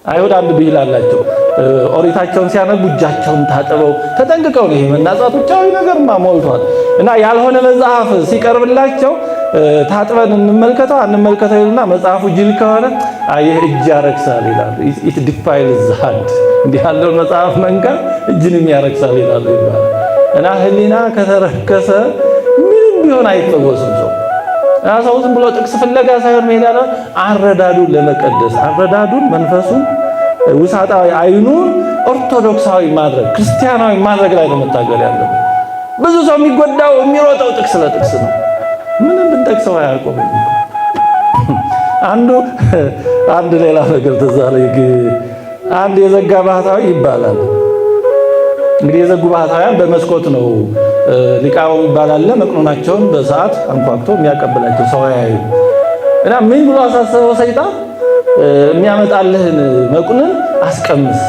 አይሁድ አንድ ብሂል አላቸው። ኦሪታቸውን ሲያነቡ እጃቸውን ታጥበው ተጠንቅቀው ነው። ይሄ መናጻት ውጫዊ ነገርማ ሞልቷል። እና ያልሆነ መጽሐፍ ሲቀርብላቸው ታጥበን እንመልከተው አንመልከተው ይሉና መጽሐፉ ጅል ከሆነ ይህ እጅ ያረክሳል ይላሉ። It defiles the hand፣ እንዲህ ያለውን መጽሐፍ መንካት እጅንም ያረክሳል ይላሉ ይባላል። እና ህሊና ከተረከሰ ምንም ቢሆን አይፈወስም ሰው። እና ሰው ዝም ብሎ ጥቅስ ፍለጋ ሳይሆን መሄድ ያለ አረዳዱን ለመቀደስ፣ አረዳዱን፣ መንፈሱን፣ ውሳጣዊ አይኑን ኦርቶዶክሳዊ ማድረግ፣ ክርስቲያናዊ ማድረግ ላይ ነው መታገል ያለበት። ብዙ ሰው የሚጎዳው የሚሮጠው ጥቅስ ለጥቅስ ነው። ምንም ብንጠቅሰው አያውቁም። አንዱ አንድ ሌላ ነገር ትዝ አለኝ። አንድ የዘጋ ባህታዊ ይባላል። እንግዲህ የዘጉ ባህታውያን በመስኮት ነው፣ ሊቃው ይባላል። መቅኖናቸውን በሰዓት አንኳኩቶ የሚያቀብላቸው ሰው ያዩ እና ምን ብሎ አሳሰበው ሰይጣን? የሚያመጣልህን መቁንን አስቀምስ፣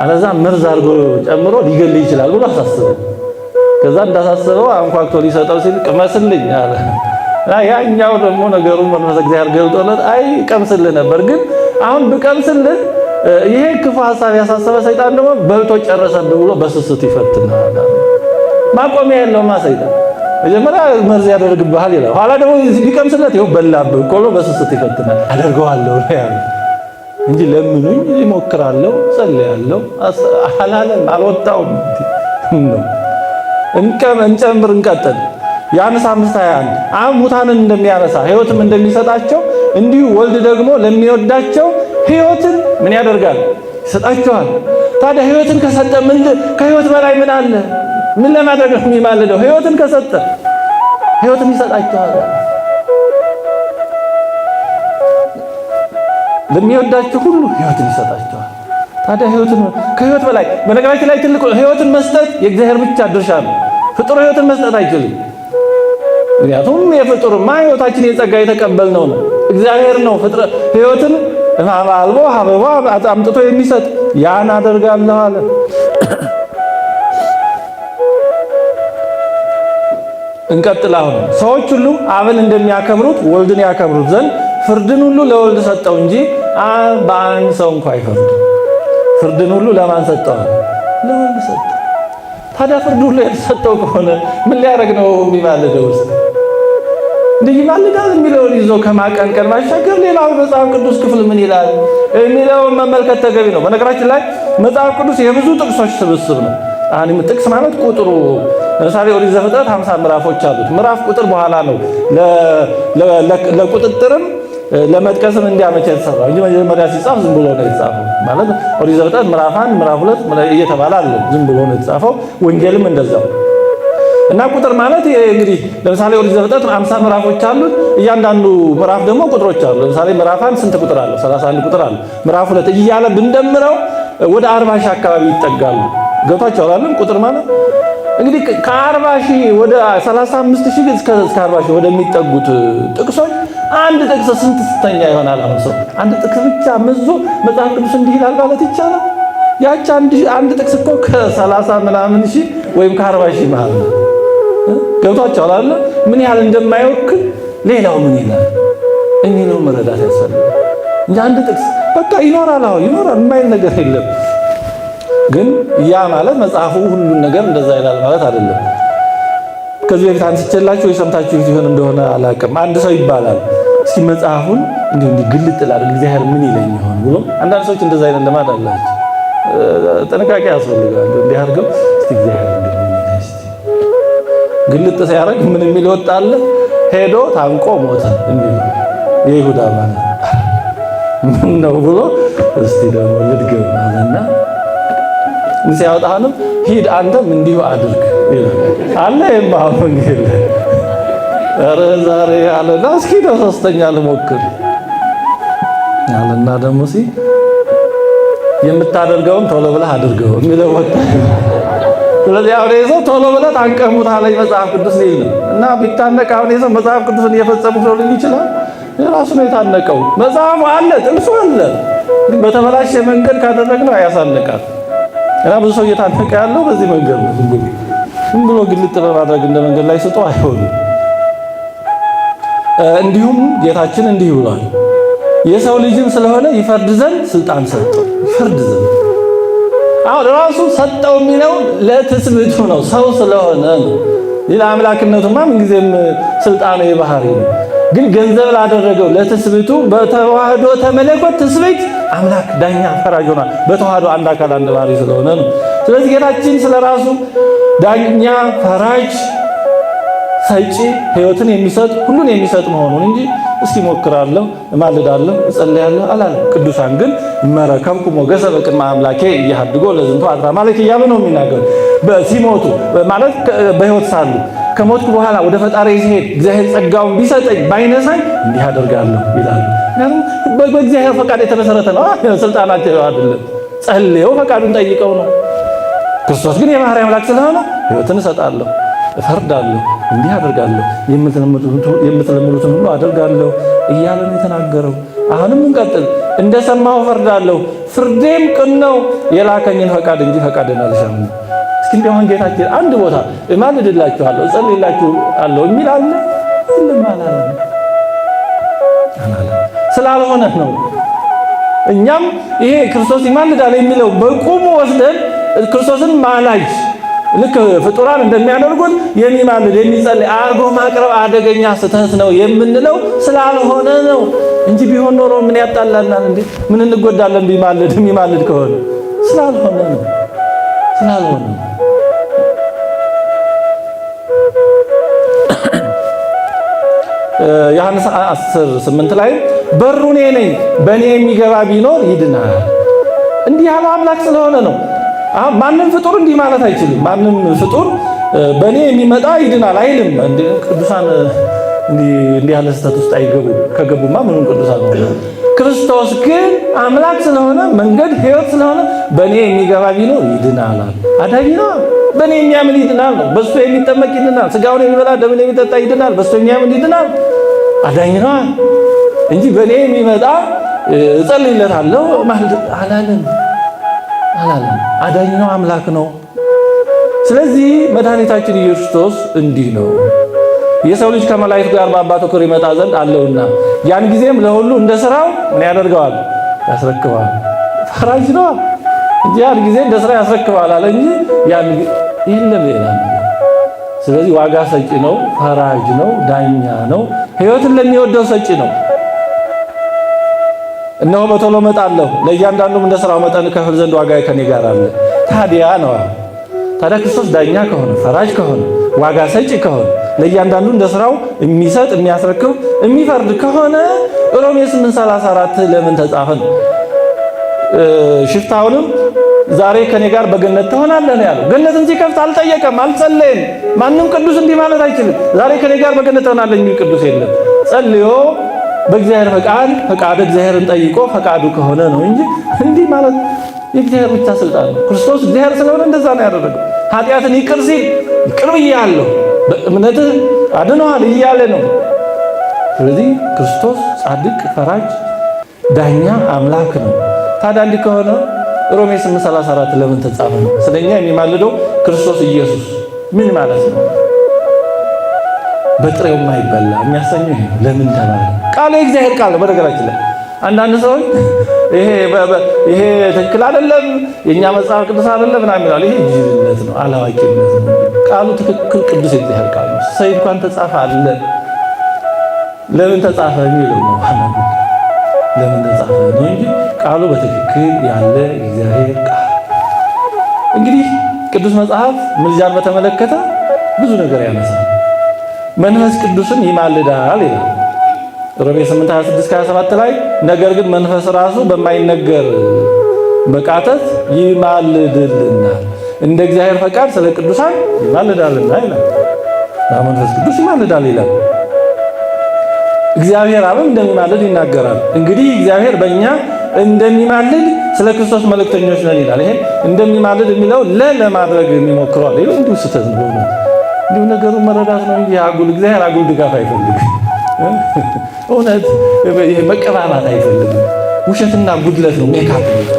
አለዛ መርዝ አድርጎ ጨምሮ ሊገልህ ይችላል ብሎ አሳሰበው። ከዛ እንዳሳሰበው አንኳኩቶ ሊሰጠው ሲል ቅመስልኝ አለ። ያኛው ደግሞ ነገሩን መንፈስ እግዚአብሔር ገልጦለት አይ ቀምስልህ ነበር፣ ግን አሁን ብቀምስልህ ይሄ ክፉ ሐሳብ ያሳሰበ ሰይጣን ደግሞ በልቶ ጨረሰብህ ብሎ በስስት ይፈትናል። ማቆሚያ የለውማ ሰይጣን። መጀመሪያ መርዝ ያደርግብሃል ይላል። ኋላ ደግሞ ቢቀምስለት ይኸው በላብህ እኮ ብሎ በስስት ይፈትናል። አደርገዋለሁ ነው ያለው እንጂ ለምኑኝ፣ እሞክራለሁ፣ ጸልያለሁ አላለም። አልወጣውም ነው። እንጨምር፣ እንቀጥል። ዮሐንስ 5:21 አብ ሙታንን እንደሚያነሳ ሕይወትም እንደሚሰጣቸው እንዲሁ ወልድ ደግሞ ለሚወዳቸው ሕይወትን ምን ያደርጋል? ይሰጣቸዋል። ታዲያ ሕይወትን ከሰጠ ምን ከሕይወት በላይ ምን አለ? ምን ለማድረግ ነው የሚማልደው? ሕይወትን ከሰጠ ሕይወትን ይሰጣቸዋል። ለሚወዳቸው ሁሉ ሕይወትን ይሰጣቸዋል። ታዲያ ሕይወትን ከሕይወት በላይ፣ በነገራችን ላይ ትልቁ ሕይወትን መስጠት የእግዚአብሔር ብቻ ድርሻ ነው። ፍጡር ሕይወትን መስጠት አይችልም። ምክንያቱም የፍጡርማ ሕይወታችን የጸጋ የተቀበልነው ነው። እግዚአብሔር ነው ፍጥረ ሕይወትን አልቦ ሀበባ አምጥቶ የሚሰጥ፣ ያን አደርጋለሁ አለ። እንቀጥል። አሁን ሰዎች ሁሉ አብን እንደሚያከብሩት ወልድን ያከብሩት ዘንድ ፍርድን ሁሉ ለወልድ ሰጠው እንጂ አብ በአንድ ሰው እንኳ አይፈርድም። ፍርድን ሁሉ ለማን ሰጠው? ለወልድ ሰጠው። ታዲያ ፍርድ ሁሉ የተሰጠው ከሆነ ምን ሊያደርግ ነው የሚማልደው? ውስጥ እንዲህ ይማልዳል የሚለውን ይዞ ከማቀንቀን ባሻገር ሌላው መጽሐፍ ቅዱስ ክፍል ምን ይላል የሚለውን መመልከት ተገቢ ነው። በነገራችን ላይ መጽሐፍ ቅዱስ የብዙ ጥቅሶች ስብስብ ነው። አሁን ጥቅስ ማለት ቁጥሩ፣ ለምሳሌ ኦሪት ዘፍጥረት 50 ምዕራፎች አሉት። ምዕራፍ ቁጥር በኋላ ነው ለቁጥጥርም ለመጥቀስም እንዲያመች የተሰራው እንጂ መጀመሪያ ሲጻፍ ዝም ብሎ ነው የተጻፈው። ማለት ኦሪት ዘፍጥረት ምዕራፍ 1፣ ምዕራፍ 2 እየተባለ አለ፣ ዝም ብሎ ነው የተጻፈው። ወንጌልም እንደዛው። እና ቁጥር ማለት እንግዲህ ለምሳሌ ኦሪት ዘፍጥረት 50 ምዕራፎች አሉት። እያንዳንዱ ምዕራፍ ደግሞ ቁጥሮች አሉ። ለምሳሌ ምዕራፍ 1 ስንት ቁጥር አለው? 31 ቁጥር አለው። ምዕራፍ 2 እያለ ብንደምረው ወደ 40 ሺህ አካባቢ ይጠጋሉ። ገብቷችኋል አይደል? ቁጥር ማለት እንግዲህ ከ40 ሺህ ወደ 35 ሺህ እስከ 40 ሺህ ወደሚጠጉት ጥቅሶች አንድ ጥቅስ ስንት ስተኛ ይሆናል? አሁን ሰው አንድ ጥቅስ ብቻ መዞ መጽሐፍ ቅዱስ እንዲህ ይላል ማለት ይቻላል? ያች አንድ ጥቅስ እኮ ከ30 ምናምን ሺህ ወይም ከ40 ሺህ መሃል ነው። ገብቷችኋል አይደል? ምን ያህል እንደማይወክል ሌላው ምን ይላል የሚለው መረዳት ያስፈልጋል እንጂ አንድ ጥቅስ በቃ ይኖራል፣ አዎ ይኖራል፣ የማይል ነገር የለም። ግን ያ ማለት መጽሐፉ ሁሉን ነገር እንደዛ ይላል ማለት አይደለም። ከዚህ በፊት አንስቼላችሁ ወይ ሰምታችሁ ይሆን እንደሆነ አላውቅም። አንድ ሰው ይባላል እስኪ መጽሐፉን እንዲሁ እንዲህ ግልጥ ላድርግ እግዚአብሔር ምን ይለኝ ይሆን ብሎ፣ አንዳንድ ሰዎች እንደዛ አይነት ልማድ አላቸው። ጥንቃቄ ያስፈልጋል። እንዲህ አድርገው እስቲ እግዚአብሔር እንዲህ ምን ይለኝ እስቲ ግልጥ ሲያደርግ ምን የሚል ወጣለ? ሄዶ ታንቆ ሞተ የሚል የይሁዳ ማለት ምን ነው ብሎ እስቲ ደግሞ ልድገም አለና ሲያወጣንም ሂድ አንተም እንዲሁ አድርግ ይላል አለ። የማሁን ወንጌል ኧረ ዛሬ አለና እስኪ ነው ሶስተኛ ልሞክር አለና ደግሞ ሲ የምታደርገውን ቶሎ ብለህ አድርገው የሚለው ወጣ። ስለዚህ አሁን ይዘው ቶሎ ብለህ ታንቀህ ሙት አለኝ መጽሐፍ ቅዱስ ሊል ነው። እና ቢታነቅ አሁን ይዘው መጽሐፍ ቅዱስን እየፈጸሙት ነው ሊል ይችላል። ራሱ ነው የታነቀው። መጽሐፉ አለ፣ ጥቅሱ አለ። ግን በተበላሸ መንገድ ካደረግነው ያሳንቃል። እና ብዙ ሰው እየታነቀ ያለው በዚህ መንገድ ነው። ዝም ብሎ ግልጥ በማድረግ እንደ መንገድ ላይ ስጦ አይሆንም። እንዲሁም ጌታችን እንዲህ ብሏል፣ የሰው ልጅም ስለሆነ ይፈርድ ዘንድ ስልጣን ሰጠው። ይፈርድ ዘንድ አሁን ራሱ ሰጠው የሚለው ለትስብእቱ ነው፣ ሰው ስለሆነ ነው። ሌላ አምላክነቱማ ምንጊዜም ስልጣኑ የባህሪ ነው። ግን ገንዘብ ላደረገው ለትስብእቱ በተዋህዶ ተመለኮት ትስብእት አምላክ ዳኛ ፈራጅ ሆኗል። በተዋህዶ አንድ አካል አንድ ባህሪ ስለሆነ ነው። ስለዚህ ጌታችን ስለራሱ ዳኛ ፈራጅ ሰጪ ሕይወትን የሚሰጥ ሁሉን የሚሰጥ መሆኑን እንጂ እስኪ ሞክራለሁ፣ እማልዳለሁ፣ እጸልያለሁ አላለም። ቅዱሳን ግን እመረከብኩ ሞገሰ በቅድመ አምላኬ እያድጎ ለዝንቱ አድራ ማለት እያሉ ነው የሚናገሩ። ሲሞቱ ማለት በሕይወት ሳሉ ከሞትኩ በኋላ ወደ ፈጣሪ ሲሄድ እግዚአብሔር ጸጋውን ቢሰጠኝ ባይነሳኝ እንዲህ አደርጋለሁ ይላሉ። ምክንያቱም በእግዚአብሔር ፈቃድ የተመሰረተ ነው፣ ስልጣናቸው አይደለም። ጸልየው ፈቃዱን ጠይቀው ነው። ክርስቶስ ግን የባህሪ አምላክ ስለሆነ ሕይወትን እሰጣለሁ፣ እፈርዳለሁ፣ እንዲህ አደርጋለሁ፣ የምትለምኑትን ሁሉ አደርጋለሁ እያለ ነው የተናገረው። አሁንም እንቀጥል። እንደሰማሁ እፈርዳለሁ፣ ፍርዴም ቅን ነው፣ የላከኝን ፈቃድ እንጂ ፈቃድን አልሻም። እስኪ እንደው አሁን ጌታችን አንድ ቦታ እማልድላችኋለሁ፣ እጸልይላችኋለሁ የሚል አለ? የለም፣ አላለም። አላለም። ስላልሆነ ነው። እኛም ይሄ ክርስቶስ ይማልዳል የሚለው በቁሙ ወስደን ክርስቶስን ማላጅ ልክ ፍጡራን እንደሚያደርጉት የሚማልድ የሚጸልይ አርጎ ማቅረብ አደገኛ ስህተት ነው የምንለው ስላልሆነ ነው እንጂ ቢሆን ኖሮ ምን ያጣላናል እንዴ? ምን እንጎዳለን? ቢማልድ የሚማልድ ከሆነ ስላልሆነ ነው። ስላልሆነ ነው። ዮሐንስ 10:8 ላይ በሩ እኔ ነኝ፣ በእኔ የሚገባ ቢኖር ይድናል። እንዲህ ያለው አምላክ ስለሆነ ነው። አሁን ማንም ፍጡር እንዲህ ማለት አይችልም። ማንም ፍጡር በእኔ የሚመጣ ይድናል አይልም። እንደ ቅዱሳን እንዲህ ያለ ስህተት ውስጥ አይገቡም። ከገቡማ ምንም ቅዱሳን ነው። ክርስቶስ ግን አምላክ ስለሆነ መንገድ ሕይወት ስለሆነ በእኔ የሚገባ ቢኖር ይድናል አለ። አዳኝ ነው። በእኔ የሚያምን ይድናል ነው። በእሱ የሚጠመቅ ይድናል። ስጋውን የሚበላ ደምን የሚጠጣ ይድናል። በእሱ የሚያምን ይድናል። አዳኝ ነው እንጂ በእኔ የሚመጣ እጸልይለታለሁ ማለት አላለም አላለም። አዳኝ ነው፣ አምላክ ነው። ስለዚህ መድኃኒታችን ኢየሱስ ክርስቶስ እንዲህ ነው። የሰው ልጅ ከመላእክት ጋር በአባቱ ክብር ይመጣ ዘንድ አለውና ያን ጊዜም ለሁሉ እንደ ስራው ምን ያደርገዋል? ያስረክበዋል። ፈራጅ ነው እንጂ ያን ጊዜ እንደ ስራ ያስረክበዋል አለ እንጂ ያን የለም ሌላ። ስለዚህ ዋጋ ሰጪ ነው፣ ፈራጅ ነው፣ ዳኛ ነው፣ ሕይወትን ለሚወደው ሰጪ ነው። እነሆ በቶሎ እመጣለሁ፣ ለእያንዳንዱም እንደ ስራው መጠን እከፍል ዘንድ ዋጋዬ ከኔ ጋር አለ። ታዲያ ነው ታዲያ ክርስቶስ ዳኛ ከሆነ ፈራጅ ከሆነ ዋጋ ሰጪ ከሆነ ለእያንዳንዱ እንደ ስራው የሚሰጥ የሚያስረክብ የሚፈርድ ከሆነ ሮሜ 8:34 ለምን ተጻፈ ነው? ሽፍታውንም ዛሬ ከኔ ጋር በገነት ትሆናለህ ነው ያለው። ገነትን ሲከፍት አልጠየቀም፣ አልጸለየም። ማንም ቅዱስ እንዲህ ማለት አይችልም። ዛሬ ከኔ ጋር በገነት ትሆናለህ የሚል ቅዱስ የለም። ጸልዮ በእግዚአብሔር ፈቃድ ፈቃድ እግዚአብሔርን ጠይቆ ፈቃዱ ከሆነ ነው እንጂ እንዲህ ማለት የእግዚአብሔር ብቻ ስልጣን ነው። ክርስቶስ እግዚአብሔር ስለሆነ እንደዛ ነው ያደረገው። ኃጢአትን ይቅር ሲል ይቅር ብያለሁ በእምነትህ አድነዋል እያለ ነው። ስለዚህ ክርስቶስ ጻድቅ፣ ፈራጅ፣ ዳኛ አምላክ ነው። ታዲያ እንዲህ ከሆነ ሮሜ 8:34 ለምን ተጻፈ ነው? ስለኛ የሚማልደው ክርስቶስ ኢየሱስ ምን ማለት ነው? በጥሬው የማይበላ የሚያሰኘው ይሄ ነው። ለምን ተባለ? ቃሉ የእግዚአብሔር ቃል ነው። በነገራችን ላይ አንዳንድ ሰዎች ይሄ ይሄ ትክክል አይደለም፣ የኛ መጽሐፍ ቅዱስ አይደለም ምናምን ይላሉ። ይሄ ጅልነት ነው፣ አላዋቂነት ነው። ቃሉ ትክክል ቅዱስ የእግዚአብሔር ቃል ነው። ሰይ እንኳን ተጻፈ አለ። ለምን ተጻፈ የሚለው ነው። ለምን ተጻፈ ነው እንጂ ቃሉ በትክክል ያለ የእግዚአብሔር ቃል። እንግዲህ ቅዱስ መጽሐፍ ምልጃን በተመለከተ ብዙ ነገር ያነሳል። መንፈስ ቅዱስን ይማልዳል ይላል ሮሜ 8:26 27 ላይ ነገር ግን መንፈስ ራሱ በማይነገር መቃተት ይማልድልናል፣ እንደ እግዚአብሔር ፈቃድ ስለ ቅዱሳን ይማልዳልና ይላል። መንፈስ ቅዱስ ይማልዳል ይላል። እግዚአብሔር አብም እንደሚማልድ ይናገራል። እንግዲህ እግዚአብሔር በእኛ እንደሚማልድ ስለ ክርስቶስ መልእክተኞች ነን ይላል። ይሄ እንደሚማልድ የሚለው ለማድረግ የሚሞክረዋል። ይሄ እንዲሁ ስህተት ነው። እንዲሁ ነገሩ መረዳት ነው እንጂ አጉል እግዚአብሔር አጉል ድጋፍ አይፈልግም። እውነት ይሄ መቀባባት አይፈልግም። ውሸትና ጉድለት ነው ሜካፕ ነው።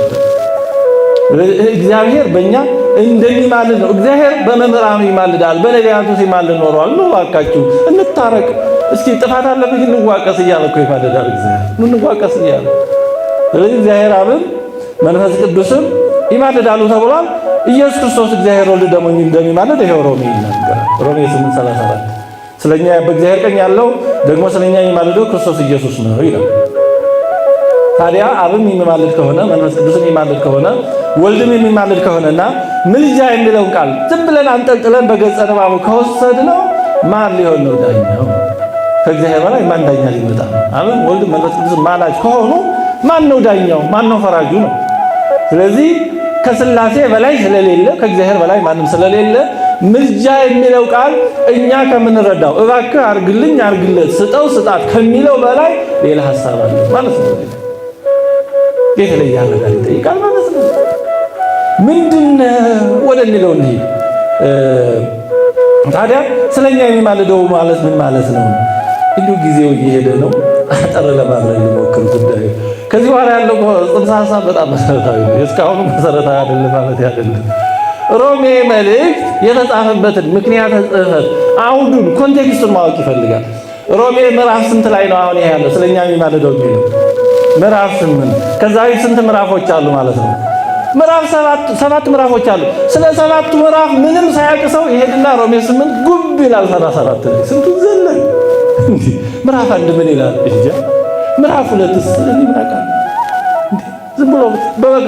እግዚአብሔር በእኛ እንደሚማልድ ነው። እግዚአብሔር በመምህራኑ ይማልዳል፣ በነቢያቱ ሲማልድ ኖሯል። ነው እባካችሁ እንታረቅ፣ እስኪ ጥፋት አለብኝ እንዋቀስ እያለ እኮ ይማልዳል እግዚአብሔር። እንዋቀስ እያለ። ስለዚህ እግዚአብሔር አብም መንፈስ ቅዱስም ይማልዳሉ ተብሏል። ኢየሱስ ክርስቶስ እግዚአብሔር ወልድ ደግሞ እንደሚማልድ ይሄው ሮሜ ይናገራል። ሮሜ 8:34 ስለኛ በእግዚአብሔር ቀኝ ያለው ደግሞ ስለኛ የሚማልደው ክርስቶስ ኢየሱስ ነው ይላል። ታዲያ አብም የሚማልድ ከሆነ፣ መንፈስ ቅዱስም የሚማልድ ከሆነ፣ ወልድም የሚማልድ ከሆነና ምልጃ የሚለውን ቃል ዝም ብለን አንጠልጥለን በገጸ ንባቡ ከወሰድነው ማን ሊሆን ነው ዳኛው? ከእግዚአብሔር በላይ ማን ዳኛ ሊመጣ ነው? አብም ወልድም መንፈስ ቅዱስም ማላጅ ከሆኑ ማን ነው ዳኛው? ማን ነው ፈራጁ ነው? ስለዚህ ከስላሴ በላይ ስለሌለ፣ ከእግዚአብሔር በላይ ማንም ስለሌለ፣ ምልጃ የሚለው ቃል እኛ ከምንረዳው እባክህ አርግልኝ፣ አርግለት፣ ስጠው፣ ስጣት ከሚለው በላይ ሌላ ሐሳብ አለ ማለት ነው። የተለየ አረዳድ ይጠይቃል ማለት ነው። ምንድነው ወደሚለው እንሂድ። ታዲያ ስለኛ የሚማልደው ማለት ምን ማለት ነው? እንዲሁ ጊዜው እየሄደ ነው። አጠር ለማድረግ ልሞክር ጉዳዩ። ከዚህ በኋላ ያለው ጽንሰ ሐሳብ በጣም መሰረታዊ ነው። እስካሁኑ መሰረታዊ አይደለም ማለት አይደለም። ሮሜ መልእክት የተጻፈበትን ምክንያተ ጽሕፈት፣ አውዱን፣ context ኡን ማወቅ ይፈልጋል። ሮሜ ምዕራፍ ስንት ላይ ነው አሁን ይሄ ያለው ስለኛ የሚማልደው የሚለው? ምዕራፍ 8። ከዛ በፊት ስንት ምዕራፎች አሉ ማለት ነው? ምዕራፍ 7፣ 7 ምዕራፎች አሉ። ስለ ሰባቱ ምዕራፍ ምንም ሳያውቅ ሰው ይሄድና ሮሜ 8 ጉብ ይላል። 34 ላይ ስንቱን ዘለን። እንዴ፣ ምዕራፍ 1 ምን ይላል? እንጃ። ምዕራፍ 2ስ እኔ ምን አውቃለሁ? ዝም ብሎ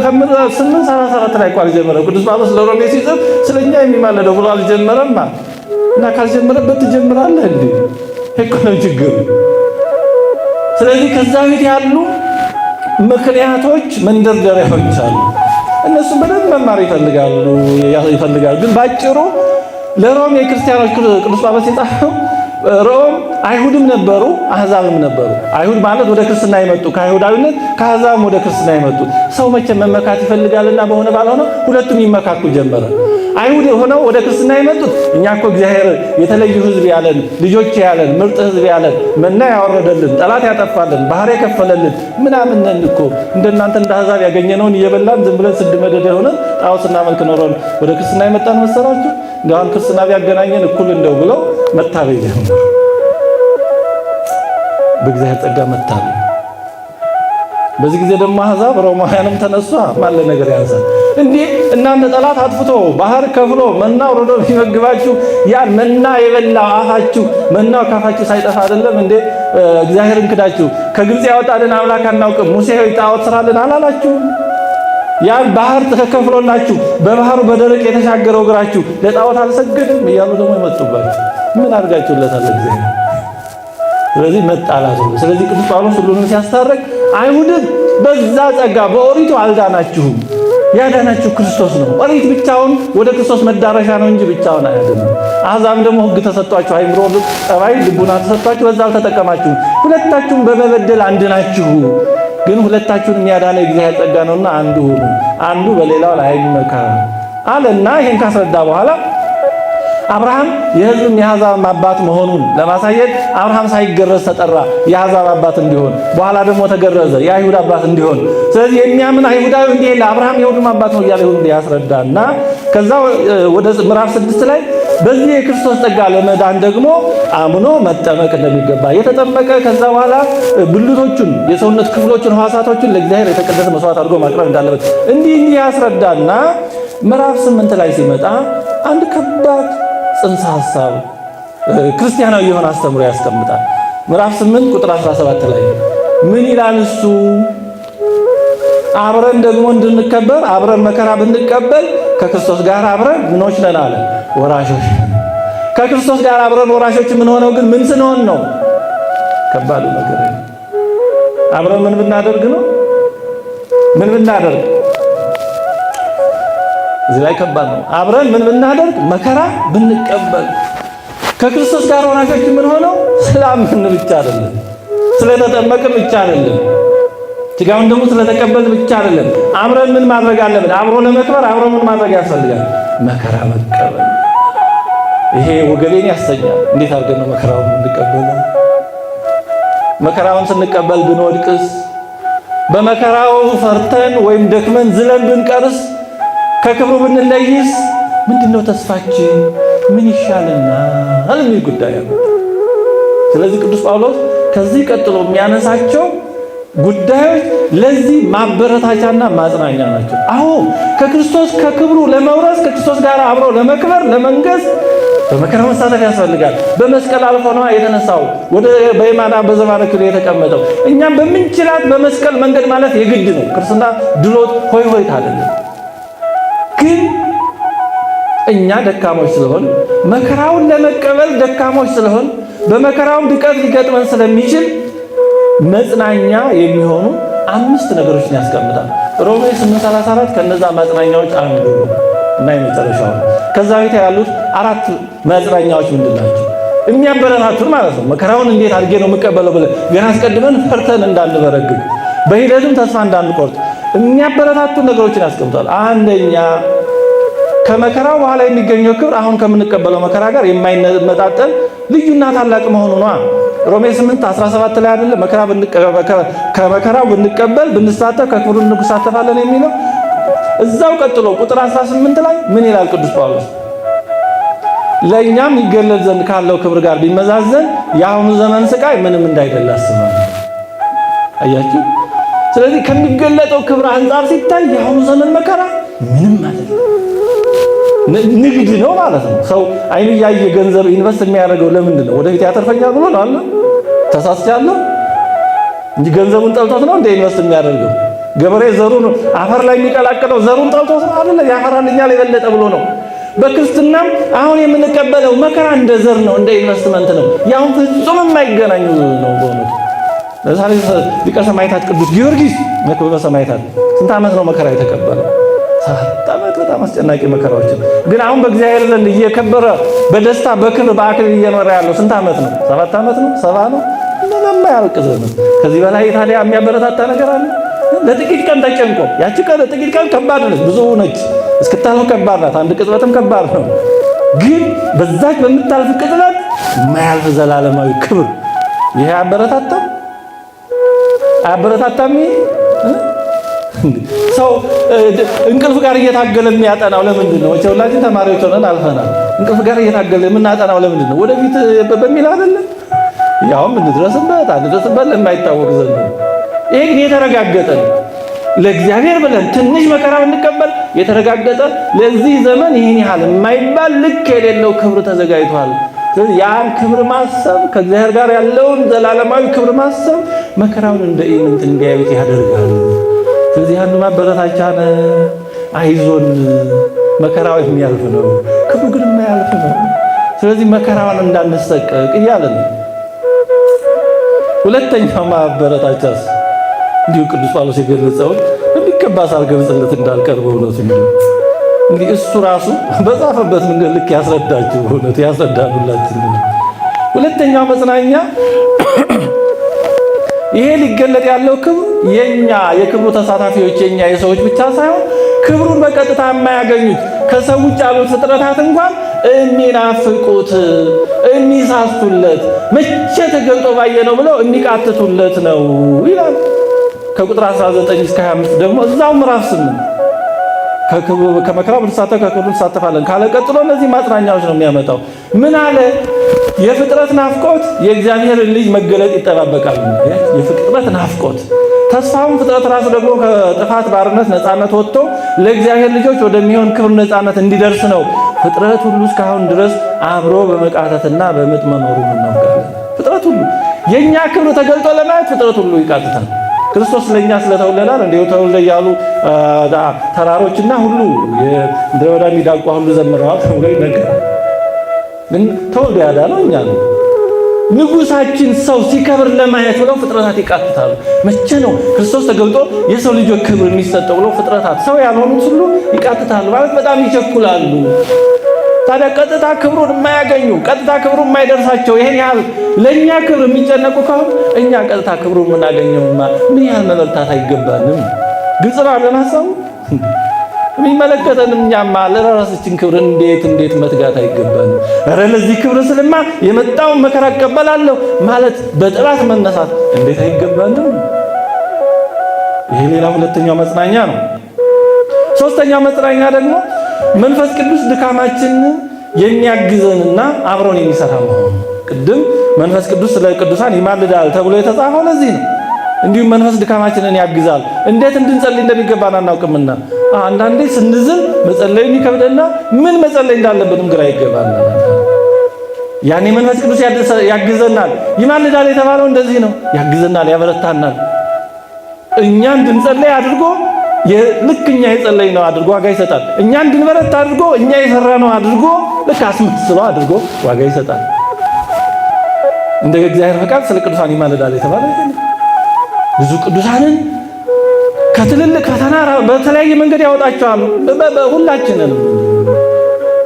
ከምዕራፍ 8 34 ላይ እኮ አልጀመረም። ቅዱስ ጳውሎስ ለሮሜ ሲጽፍ ስለኛ የሚማልደው ብሎ አልጀመረም። እና ካልጀመረበት ትጀምራለህ እንዴ? እኮ ነው ችግሩ። ስለዚህ ከዛ በፊት ያሉ ምክንያቶች፣ መንደርደሪያዎች አሉ። እነሱም በደንብ መማር ይፈልጋሉ። ግን ባጭሩ ለሮም የክርስቲያኖች ቅዱስ ጳውሎስ የጻፈው ሮም አይሁድም ነበሩ፣ አህዛብም ነበሩ። አይሁድ ማለት ወደ ክርስትና የመጡ ከአይሁዳዊነት፣ ከአህዛብም ወደ ክርስትና የመጡ። ሰው መቼም መመካት ይፈልጋልና በሆነ ባልሆነ ሁለቱም ይመካኩ ጀመረ። አይሁድ ሆነው ወደ ክርስትና የመጡት እኛ እኮ እግዚአብሔር የተለዩ ሕዝብ ያለን፣ ልጆች ያለን፣ ምርጥ ሕዝብ ያለን፣ መና ያወረደልን፣ ጠላት ያጠፋልን፣ ባህር የከፈለልን ምናምን ነን እኮ፣ እንደናንተ እንደ አህዛብ ያገኘነውን እየበላን ዝም ብለን ስድ መደደ ሆነን ጣዖት ስናመልክ ኖረን ወደ ክርስትና የመጣን መሰላችሁ? እንደው አሁን ክርስትና ቢያገናኘን እኩል እንደው ብለው መታበይ ጀመሩ። በእግዚአብሔር ጸጋ መታበይ። በዚህ ጊዜ ደግሞ አህዛብ ሮማውያንም ተነሱ። ማን ነገር ያንሳል እንዴ? እናንተ ጠላት አጥፍቶ፣ ባህር ከፍሎ፣ መና ወርዶ ቢመግባችሁ ያን መና የበላው አፋችሁ፣ መናው ካፋችሁ ሳይጠፋ አይደለም እንዴ እግዚአብሔርን ክዳችሁ ከግብፅ ያወጣልን አምላክ አናውቅም፣ ሙሴ ሆይ ጣዖት ስራልን አላላችሁ? ያን ባህር ተከፍሎላችሁ በባህሩ በደረቅ የተሻገረው እግራችሁ ለጣዖት አልሰገድም እያሉ ደግሞ የመጡባችሁ ምን አድርጋችሁለታል እግዚአብሔር? ስለዚህ መጣላት ነው። ስለዚህ ቅዱስ ጳውሎስ ሁሉንም ሲያስታርቅ አይሁድን በዛ ጸጋ በኦሪቱ አልዳናችሁም፣ ያዳናችሁ ክርስቶስ ነው። ኦሪት ብቻውን ወደ ክርስቶስ መዳረሻ ነው እንጂ ብቻውን አያድንም። አሕዛብ ደግሞ ሕግ ተሰጥቷችሁ፣ አይምሮ፣ ጠባይ፣ ልቡና ተሰጥቷችሁ በዛ አልተጠቀማችሁም። ሁለታችሁም በመበደል አንድ ናችሁ። ግን ሁለታችሁን የሚያዳነው የእግዚአብሔር ጸጋ ነውና አንዱ ሁኑ፣ አንዱ በሌላው ላይ አይመካ አለና ይሄን ካስረዳ በኋላ አብርሃም የሕዝብም የአሕዛብም አባት መሆኑን ለማሳየት አብርሃም ሳይገረዝ ተጠራ የአሕዛብ አባት እንዲሆን፣ በኋላ ደግሞ ተገረዘ የአይሁድ አባት እንዲሆን። ስለዚህ የሚያምን አይሁዳዊ እንዲህ አብርሃም የሁሉም አባት ነው እያለ ይሁን ያስረዳና ከዛ ወደ ምዕራፍ 6 ላይ በዚህ የክርስቶስ ጸጋ ለመዳን ደግሞ አምኖ መጠመቅ እንደሚገባ፣ የተጠመቀ ከዛ በኋላ ብልቶቹን፣ የሰውነት ክፍሎቹን፣ ሕዋሳቶቹን ለእግዚአብሔር የተቀደሰ መስዋዕት አድርጎ ማቅረብ እንዳለበት እንዲህ እንዲህ ያስረዳና ምዕራፍ 8 ላይ ሲመጣ አንድ ከባድ ጽንሰ ሐሳብ፣ ክርስቲያናዊ የሆነ አስተምሮ ያስቀምጣል። ምዕራፍ 8 ቁጥር 17 ላይ ምን ይላል እሱ? አብረን ደግሞ እንድንከበር፣ አብረን መከራ ብንቀበል ከክርስቶስ ጋር አብረን ምኖች ነን አለ፣ ወራሾች። ከክርስቶስ ጋር አብረን ወራሾች የምንሆነው ግን ምን ስንሆን ነው? ከባዱ ነገር አብረን ምን ብናደርግ ነው? ምን ብናደርግ? እዚህ ላይ ከባድ ነው። አብረን ምን ብናደርግ? መከራ ብንቀበል። ከክርስቶስ ጋር ወራሾች የምንሆነው ስላመን ብቻ አይደለም፣ ስለተጠመቅን ብቻ አይደለም፣ ስጋውን ደግሞ ስለተቀበልን ብቻ አይደለም። አብረን ምን ማድረግ አለብን? አብሮ ለመክበር አብሮ ምን ማድረግ ያስፈልጋል? መከራ መቀበል። ይሄ ወገቤን ያሰኛል። እንዴት አድርገን ነው መከራውን የምንቀበለው? መከራውን ስንቀበል ብንወድቅስ? በመከራው ፈርተን ወይም ደክመን ዝለን ብንቀርስ? ከክብሩ ብንለይስ? ምንድነው ተስፋችን? ምን ይሻለናል የሚል ጉዳይ አለ። ስለዚህ ቅዱስ ጳውሎስ ከዚህ ቀጥሎ የሚያነሳቸው ጉዳዮች ለዚህ ማበረታቻና ማጽናኛ ናቸው። አዎ ከክርስቶስ ከክብሩ ለመውረስ፣ ከክርስቶስ ጋር አብሮ ለመክበር፣ ለመንገስ በመከራ መሳተፍ ያስፈልጋል። በመስቀል አልፎ ነው የተነሳው፣ ወደ በየማና በዘማነ ክብር የተቀመጠው። እኛም በምንችላት በመስቀል መንገድ ማለት የግድ ነው። ክርስትና ድሎት ሆይ ሆይታ አይደለም። ግን እኛ ደካሞች ስለሆን፣ መከራውን ለመቀበል ደካሞች ስለሆን፣ በመከራውም ድቀት ሊገጥመን ስለሚችል መጽናኛ የሚሆኑ አምስት ነገሮችን ያስቀምጣል። ሮሜ 8:34 ከነዛ መጽናኛዎች አንዱ ነው እና የመጨረሻው ነው። ከዛ ቤት ያሉት አራት መጽናኛዎች ምንድን ናቸው? የሚያበረታቱን ማለት ነው። መከራውን እንዴት አድርጌ ነው የምቀበለው ብለን ገና አስቀድመን ፈርተን እንዳንበረግግ፣ በሂደትም ተስፋ እንዳንቆርጥ የሚያበረታቱን ነገሮችን ያስቀምጣል። አንደኛ፣ ከመከራው በኋላ የሚገኘው ክብር አሁን ከምንቀበለው መከራ ጋር የማይመጣጠን ልዩና ታላቅ መሆኑ ነው። ሮሜ 8:17 ላይ አይደለ መከራ ከመከራው ብንቀበል ብንሳተፍ ከክብሩ እንሳተፋለን የሚለው? እዛው ቀጥሎ ቁጥር 18 ላይ ምን ይላል ቅዱስ ጳውሎስ? ለእኛም ይገለጥ ዘንድ ካለው ክብር ጋር ቢመዛዘን የአሁኑ ዘመን ስቃይ ምንም እንዳይደለ አስባለሁ። አያችሁ? ስለዚህ ከሚገለጠው ክብር አንጻር ሲታይ የአሁኑ ዘመን መከራ ምንም አይደለም። ንግድ ነው ማለት ነው። ሰው አይኑ እያየ ገንዘብ invest የሚያደርገው ለምንድን ነው? ወደፊት ያተርፈኛል ብሎ ነው አይደል? ተሳስቻለሁ እንጂ ገንዘቡን ጠልቶት ነው እንደ invest የሚያደርገው? ገበሬ ዘሩን አፈር ላይ የሚቀላቅለው ዘሩን ጠልቶት ነው አይደል? ያፈራልኛል የበለጠ ብሎ ነው። በክርስትናም አሁን የምንቀበለው መከራ እንደ ዘር ነው፣ እንደ ኢንቨስትመንት ነው። ያሁን ፍጹም የማይገናኙ ነው በእውነቱ። ለምሳሌ ሊቀ ሰማዕታት ቅዱስ ጊዮርጊስ መክበበ ሰማዕታት ስንት ዓመት ነው መከራ የተቀበለው? 7 ዓመት፣ በጣም አስጨናቂ መከራዎችን። ግን አሁን በእግዚአብሔር ዘንድ እየከበረ በደስታ በክብር በአክሊል እየኖረ ያለው ስንት ዓመት ነው? 7 ዓመት ነው? 70 ነው? ምንም አያልቅ ዘመን። ከዚህ በላይ ታዲያ የሚያበረታታ ነገር አለ? ለጥቂት ቀን ተጨንቆ፣ ያቺ ቀን ለጥቂት ቀን ከባድ ነች፣ ብዙ ነች፣ እስክታልፍ ከባድ ናት። አንድ ቅጽበትም ከባድ ነው። ግን በዛች በምታልፍ ቅጽበት የማያልፍ ዘላለማዊ ክብር፣ ይሄ አያበረታታም? አያበረታታም? ሰው እንቅልፍ ጋር እየታገለ የሚያጠናው ለምንድን ነው? ሁላችን ተማሪዎች ሆነን አልፈናል። እንቅልፍ ጋር እየታገለ የምናጠናው ለምንድን ነው? ወደፊት በሚል አይደለም? ያውም እንድረስበት አንድረስበት ለማይታወቅ ዘንድ። ይሄ ግን የተረጋገጠ ነው። ለእግዚአብሔር ብለን ትንሽ መከራ ብንቀበል የተረጋገጠ ለዚህ ዘመን ይህን ያህል የማይባል ልክ የሌለው ክብር ተዘጋጅቷል። ስለዚህ ያን ክብር ማሰብ፣ ከእግዚአብሔር ጋር ያለውን ዘላለማዊ ክብር ማሰብ መከራውን እንደ ኢምንት እንዲያዩት ያደርጋል። ስለዚህ አንዱ ማበረታቻ፣ አይዞን፣ መከራው የሚያልፍ ነው፣ ክብሩ ግን የማያልፍ ነው። ስለዚህ መከራውን እንዳንሰቀቅ እያለ ነው። ሁለተኛው ማበረታቻስ እንዲሁ ቅዱስ ጳውሎስ የገለጸውን በሚገባ ሳልገልጽለት እንዳልቀር በእውነቱ እንግዲህ እሱ ራሱ በጻፈበት መንገድ ልክ ያስረዳችሁ፣ በእውነቱ ያስረዳን ሁላችን። ሁለተኛው መጽናኛ ይሄ ሊገለጥ ያለው ክብር የኛ የክብሩ ተሳታፊዎች የኛ የሰዎች ብቻ ሳይሆን ክብሩን በቀጥታ የማያገኙት ከሰው ውጭ ያሉት ፍጥረታት እንኳን የሚናፍቁት፣ የሚሳሱለት፣ መቼ ተገልጦ ባየ ነው ብለው የሚቃትቱለት ነው ይላል። ከቁጥር 19 እስከ 25 ደግሞ እዛው ምዕራፍ 8 ከመከራው ብንሳተፍ ከክብሩ እንሳተፋለን ካለ ቀጥሎ እነዚህ ማጽናኛዎች ነው የሚያመጣው። ምን አለ? የፍጥረት ናፍቆት የእግዚአብሔርን ልጅ መገለጥ ይጠባበቃል። የፍጥረት ናፍቆት ተስፋውን ፍጥረት ራሱ ደግሞ ከጥፋት ባርነት ነፃነት ወጥቶ ለእግዚአብሔር ልጆች ወደሚሆን ክብር ነፃነት እንዲደርስ ነው። ፍጥረት ሁሉ እስካሁን ድረስ አብሮ በመቃተትና በምጥ መኖሩን እናውቃለን። ፍጥረት ሁሉ የኛ ክብር ተገልጦ ለማየት ፍጥረት ሁሉ ይቃትታል። ክርስቶስ ለኛ ስለተወለደ እንደ ተወልደ እያሉ ተራሮችና ሁሉ እንደ ወዳ ሚዳቋ ሁሉ ዘምረዋል ተብሎ ይነገራል። ግን ተወልዶ ያዳነው እኛ ነው። ንጉሳችን ሰው ሲከብር ለማየት ብለው ፍጥረታት ይቃትታሉ። መቼ ነው ክርስቶስ ተገልጦ የሰው ልጆች ክብር የሚሰጠው ብለው ፍጥረታት ሰው ያልሆኑት ሁሉ ይቃትታሉ። ማለት በጣም ይቸኩላሉ። ታዲያ ቀጥታ ክብሩን የማያገኙ፣ ቀጥታ ክብሩ የማይደርሳቸው ይሄን ያህል ለእኛ ክብር የሚጨነቁ ከሆኑ እኛ ቀጥታ ክብሩን የምናገኘውማ ምን ያህል መበርታት አይገባንም? ግልጽ ነው አይደል ሀሳቡ? የሚመለከተን እኛማ ለራሳችን ክብር እንዴት እንዴት መትጋት አይገባንም? ኧረ ለዚህ ክብር ስልማ የመጣውን መከራ እቀበላለሁ ማለት በጥራት መነሳት እንዴት አይገባንም? ይሄ ሌላ ሁለተኛው መጽናኛ ነው። ሶስተኛው መጽናኛ ደግሞ መንፈስ ቅዱስ ድካማችንን የሚያግዘንና አብሮን የሚሰራ መሆኑ። ቅድም መንፈስ ቅዱስ ስለ ቅዱሳን ይማልዳል ተብሎ የተጻፈው ለዚህ ነው። እንዲሁም መንፈስ ድካማችንን ያግዛል። እንዴት እንድንጸልይ እንደሚገባን አናውቅምና አንዳንዴ ስንዝል መጸለዩን ይከብደና ምን መጸለይ እንዳለብንም ግራ ይገባናል። ያኔ መንፈስ ቅዱስ ያግዘናል። ይማልዳል የተባለው እንደዚህ ነው። ያግዘናል፣ ያበረታናል። እኛ እንድንጸለይ አድርጎ ልክ እኛ የጸለይ ነው አድርጎ ዋጋ ይሰጣል። እኛ እንድንበረታ አድርጎ እኛ የሰራ ነው አድርጎ ልክ አስመስሎ አድርጎ ዋጋ ይሰጣል። እንደ እግዚአብሔር ፈቃድ ስለ ቅዱሳን ይማልዳል የተባለ ብዙ ቅዱሳንን ከትልልቅ ፈተና በተለያየ መንገድ ያወጣቸዋል። ሁላችንንም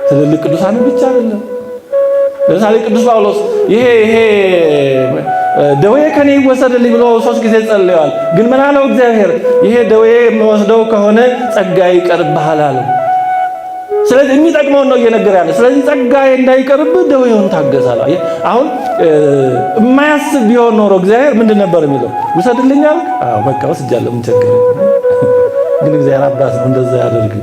ትልልቅ ቅዱሳንን ብቻ አይደለም። ለምሳሌ ቅዱስ ጳውሎስ ይሄ ደዌ ከኔ ይወሰድልኝ ብሎ 3 ጊዜ ጸልየዋል። ግን ምን አለው እግዚአብሔር? ይሄ ደዌ የምወስደው ከሆነ ጸጋ ይቀርብሃል አለው። ስለዚህ የሚጠቅመውን ነው እየነገረ ያለ። ስለዚህ ጸጋዬ እንዳይቀርብህ ደዌውን ታገሳለህ። አሁን የማያስብ ቢሆን ኖሮ እግዚአብሔር ምንድን ነበር የሚለው? ውሰድልኝ አልክ? አዎ በቃ ወስጃለሁ፣ ምን ቸገረኝ። ግን እግዚአብሔር አባት ነው፣ እንደዛ ያደርግ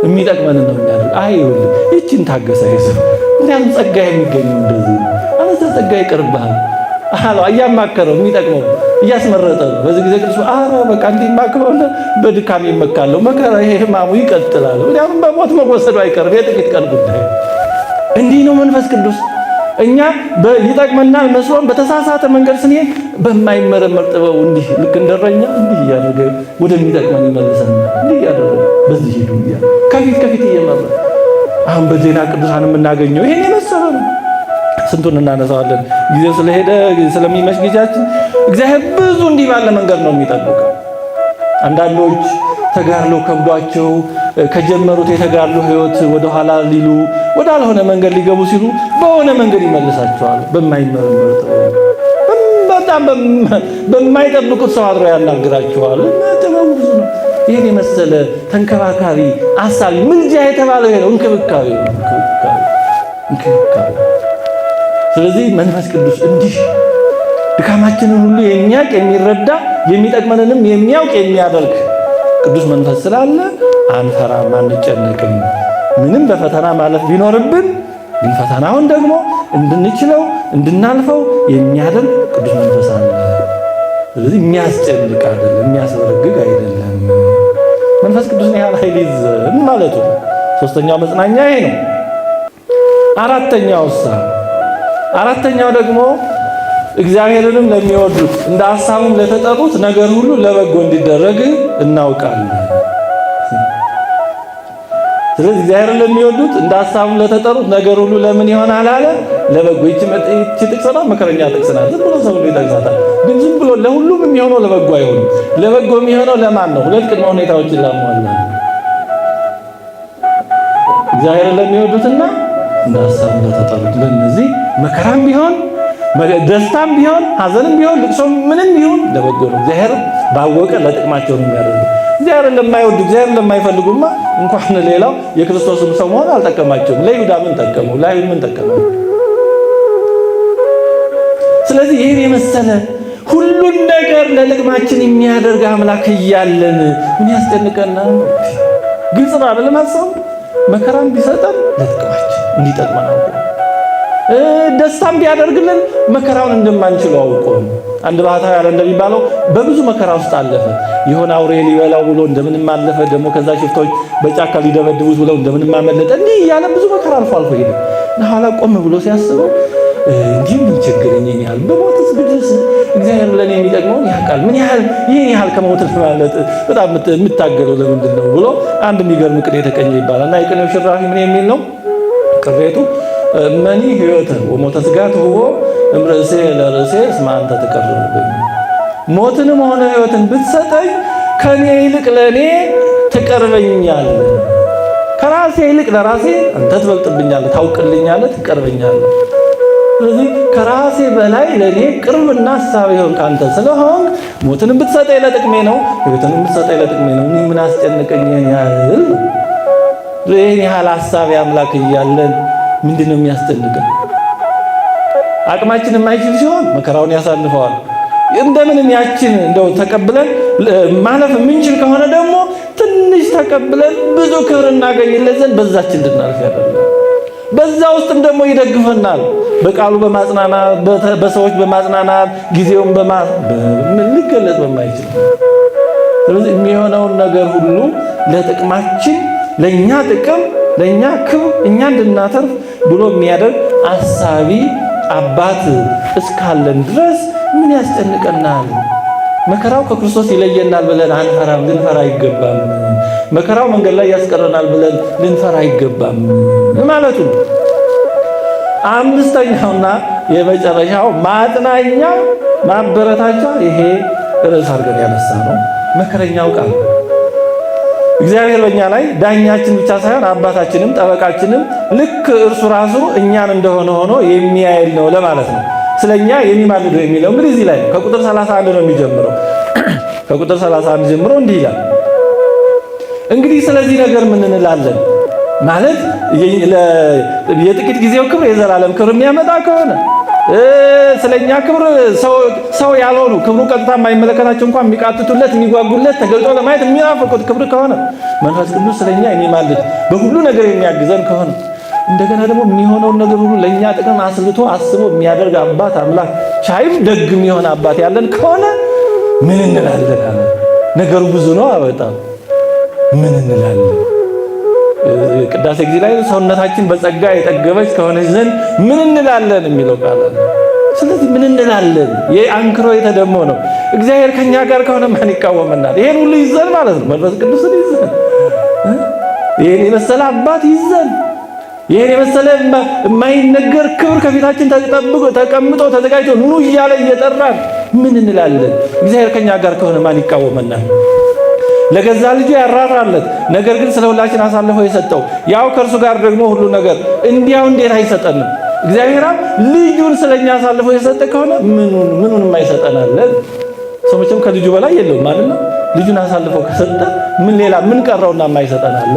የሚጠቅመንን ነው የሚያደርግ። አይ ይኸውልህ ይቺን ታገሰ ይዘው፣ ምክንያቱም ጸጋ የሚገኘው እንደዚህ ነው። አለዛ ጸጋ ይቀርብሃል አለው። እያማከረው የሚጠቅመው እያስመረጠ ነው። በዚህ ጊዜ ቅዱስ አረ በቃ እንዲህማ ከሆነ በድካም ይመካለሁ፣ መከራ ይሄ ህማሙ ይቀጥላል። ምክንያቱም በሞት መወሰዱ አይቀርም፣ የጥቂት ቀን ጉዳይ። እንዲህ ነው መንፈስ ቅዱስ። እኛ ይጠቅመናል መስሎን በተሳሳተ መንገድ ስንሄድ በማይመረመር ጥበቡ እንዲህ ልክ እንደረኛ እንዲህ እያደረገ ወደሚጠቅመን ይመልሰናል። እንዲህ እያደረገ በዚህ ሂዱ እያለ ከፊት ከፊት እየመራ አሁን በዜና ቅዱሳን የምናገኘው ይሄን የመሰለ ነው። ስንቱን እናነሳዋለን። ጊዜው ስለሄደ ስለሚመሽ ጊዜያችን እግዚአብሔር ብዙ እንዲህ ባለ መንገድ ነው የሚጠብቀው። አንዳንዶች ተጋድሎ ከብዷቸው ከጀመሩት የተጋድሎ ሕይወት ወደኋላ ሊሉ ወዳልሆነ መንገድ ሊገቡ ሲሉ በሆነ መንገድ ይመልሳቸዋል። በማይመረመር ጥበብ በጣም በማይጠብቁት ሰው አድሮ ያናግራቸዋል። ጥበቡ ብዙ ነው። ይሄን የመሰለ ተንከባካቢ አሳቢ ምልጃ የተባለው ይሄ ነው። እንክብካቤ እንክብካቤ። ስለዚህ መንፈስ ቅዱስ እንዲህ ድካማችንን ሁሉ የሚያውቅ የሚረዳ የሚጠቅመንንም የሚያውቅ የሚያደርግ ቅዱስ መንፈስ ስላለ አንፈራም፣ አንጨነቅም። ምንም በፈተና ማለፍ ቢኖርብን ግን ፈተናውን ደግሞ እንድንችለው እንድናልፈው የሚያደርግ ቅዱስ መንፈስ አለ። ስለዚህ የሚያስጨንቅ አይደለም፣ የሚያስበረግግ አይደለም። መንፈስ ቅዱስን ያህል ኃይል ይዘን ማለቱ ነው። ሶስተኛው መጽናኛ ይሄ ነው። አራተኛው ደግሞ እግዚአብሔርንም ለሚወዱት እንደ ሐሳቡም ለተጠሩት ነገር ሁሉ ለበጎ እንዲደረግ እናውቃለን። ስለዚህ እግዚአብሔርን ለሚወዱት እንደ ሐሳቡም ለተጠሩት ነገር ሁሉ ለምን ይሆናል አለ? ለበጎ። ይቺ ጥቅስ በጣም መከረኛ ጥቅስ ናት። ዝም ብሎ ሰው ሁሉ ይጠቅሳታል። ግን ዝም ብሎ ለሁሉም የሚሆነው ለበጎ አይሆንም። ለበጎ የሚሆነው ለማን ነው? ሁለት ቅድመ ሁኔታዎችን ላሟላ። እግዚአብሔርን ለሚወዱትና እንደ ሐሳቡ ለተጠሩት ለነዚህ መከራም ቢሆን ደስታም ቢሆን ሐዘንም ቢሆን ልቅሶም ምንም ቢሆን ለበጎ ነው። እግዚአብሔር ባወቀ ለጥቅማቸው ነው የሚያደርገው። እግዚአብሔርን ለማይወዱ እግዚአብሔርን ለማይፈልጉማ እንኳን ሌላው የክርስቶስም ሰው መሆን አልጠቀማቸውም። ለይሁዳ ምን ጠቀመው? ለአይሁድ ምን ጠቀመው? ስለዚህ ይህን የመሰለ ሁሉን ነገር ለጥቅማችን የሚያደርግ አምላክ እያለን ምን ያስጨንቀናል? ግልጽ ነው አይደለም? ሀሳቡ መከራም ቢሰጠን ለጥቅማችን እንዲጠቅመን አውቆ ደስታም ቢያደርግልን መከራውን እንደማንችለው አውቆ አንድ ባህታዊ ያለ እንደሚባለው በብዙ መከራ ውስጥ አለፈ። የሆነ አውሬ ሊበላው ብሎ እንደምንም አለፈ። ደግሞ ከዛ ሽፍቶች በጫካ ሊደበድቡት ብለው እንደምንም አመለጠ። እንዲህ እያለ ብዙ መከራ አልፎ አልፎ ሄደ እና ኋላ ቆም ብሎ ሲያስበው እንዲህ ምን ቸገረኝ ያህል በሞትስ ብድረስ እግዚአብሔር ለኔ የሚጠቅመውን ያውቃል። ምን ያህል ይህን ያህል ከሞት ለማምለጥ በጣም የምታገለው ለምንድን ነው ብሎ አንድ የሚገርም ቅኔ ተቀኘ ይባላል። እና የቅኔው ሽራፊ ምን የሚል ነው? ቅሬቱ መኒ ህይወተ ወሞተ ሥጋ ትሁቦ እምርእሴ ለርእሴ እስመ አንተ ትቀርብብኝ። ሞትንም ሆነ ህይወትን ብትሰጠኝ ከኔ ይልቅ ለኔ ትቀርበኛለህ፣ ከራሴ ይልቅ ለራሴ አንተ ትበልጥብኛለህ፣ ታውቅልኛለህ፣ ትቀርበኛለህ። ስለዚህ ከራሴ በላይ ለኔ ቅርብና ሀሳብ የሆንክ አንተ ስለሆንክ ሞትንም ብትሰጠኝ ለጥቅሜ ነው፣ ህይወትንም ብትሰጠኝ ለጥቅሜ ነው። እኔ ምን አስጨነቀኝ? ይህን ያህል ሀሳብ አምላክ እያለን ምንድን ነው የሚያስጨንቀን? አቅማችን የማይችል ሲሆን መከራውን ያሳልፈዋል። እንደምንም ያችን እንደው ተቀብለን ማለፍ የምንችል ከሆነ ደግሞ ትንሽ ተቀብለን ብዙ ክብር እናገኝለት ዘንድ በዛችን እንድናልፍ ያደርጋል። በዛ ውስጥም ደግሞ ይደግፈናል። በቃሉ በማጽናናት፣ በሰዎች በማጽናናት፣ ጊዜውን ሊገለጽ በማይችል። ስለዚህ የሚሆነውን ነገር ሁሉ ለጥቅማችን፣ ለኛ ጥቅም፣ ለኛ ክብር፣ እኛ እንድናተርፍ ብሎ የሚያደርግ አሳቢ አባት እስካለን ድረስ ምን ያስጨንቀናል? መከራው ከክርስቶስ ይለየናል ብለን አንፈራም፣ ልንፈራ አይገባም። መከራው መንገድ ላይ ያስቀረናል ብለን ልንፈራ አይገባም ማለቱ ነው። አምስተኛውና የመጨረሻው ማጽናኛ ማበረታቻ ይሄ ርዕስ አድርገን ያነሳ ነው መከረኛው ቃል። እግዚአብሔር በእኛ ላይ ዳኛችን ብቻ ሳይሆን አባታችንም ጠበቃችንም ልክ እርሱ ራሱ እኛን እንደሆነ ሆኖ የሚያይል ነው ለማለት ነው። ስለኛ የሚማልደው የሚለው እንግዲህ እዚህ ላይ ነው። ከቁጥር 31 ነው የሚጀምረው። ከቁጥር 31 ጀምሮ እንዲህ ይላል። እንግዲህ ስለዚህ ነገር ምን እንላለን? ማለት የጥቂት ጊዜው ክብር የዘላለም ክብር የሚያመጣ ከሆነ፣ ስለኛ ክብር ሰው ያልሆኑ፣ ክብሩ ቀጥታ የማይመለከታቸው እንኳን የሚቃትቱለት፣ የሚጓጉለት፣ ተገልጦ ለማየት የሚናፍቁት ክብር ከሆነ፣ መንፈስ ቅዱስ ስለኛ የሚማልድ፣ በሁሉ ነገር የሚያግዘን ከሆነ፣ እንደገና ደግሞ የሚሆነውን ነገር ሁሉ ለኛ ጥቅም አስልቶ አስቦ የሚያደርግ አባት፣ አምላክ፣ ቻይም ደግም የሆነ አባት ያለን ከሆነ ምን እንላለን? አለ። ነገሩ ብዙ ነው። በጣም ምን እንላለን? ቅዳሴ ጊዜ ላይ ሰውነታችን በጸጋ የጠገበች ከሆነች ዘንድ ምን እንላለን የሚለው ቃል አለ። ስለዚህ ምን እንላለን? የአንክሮ የተደሞ ነው። እግዚአብሔር ከኛ ጋር ከሆነ ማን ይቃወመናል? ይሄን ሁሉ ይዘን ማለት ነው። መንፈስ ቅዱስን ይዘን፣ ይሄን የመሰለ አባት ይዘን፣ ይሄን የመሰለ የማይነገር ክብር ከፊታችን ተጠብቆ ተቀምጦ ተዘጋጅቶ ኑ እያለ እየጠራን ምን እንላለን? እግዚአብሔር ከኛ ጋር ከሆነ ማን ይቃወመናል? ለገዛ ልጁ ያራራለት፣ ነገር ግን ስለ ሁላችን አሳልፎ የሰጠው ያው ከእርሱ ጋር ደግሞ ሁሉ ነገር እንዲያው እንዴት አይሰጠንም? እግዚአብሔር ልጁን ስለኛ አሳልፎ የሰጠ ከሆነ ምኑን ምኑን የማይሰጠናል? ሰው መቼም ከልጁ በላይ የለውም ማለት ነው። ልጁን አሳልፎ ከሰጠ ምን ሌላ ምን ቀረውና የማይሰጠናል?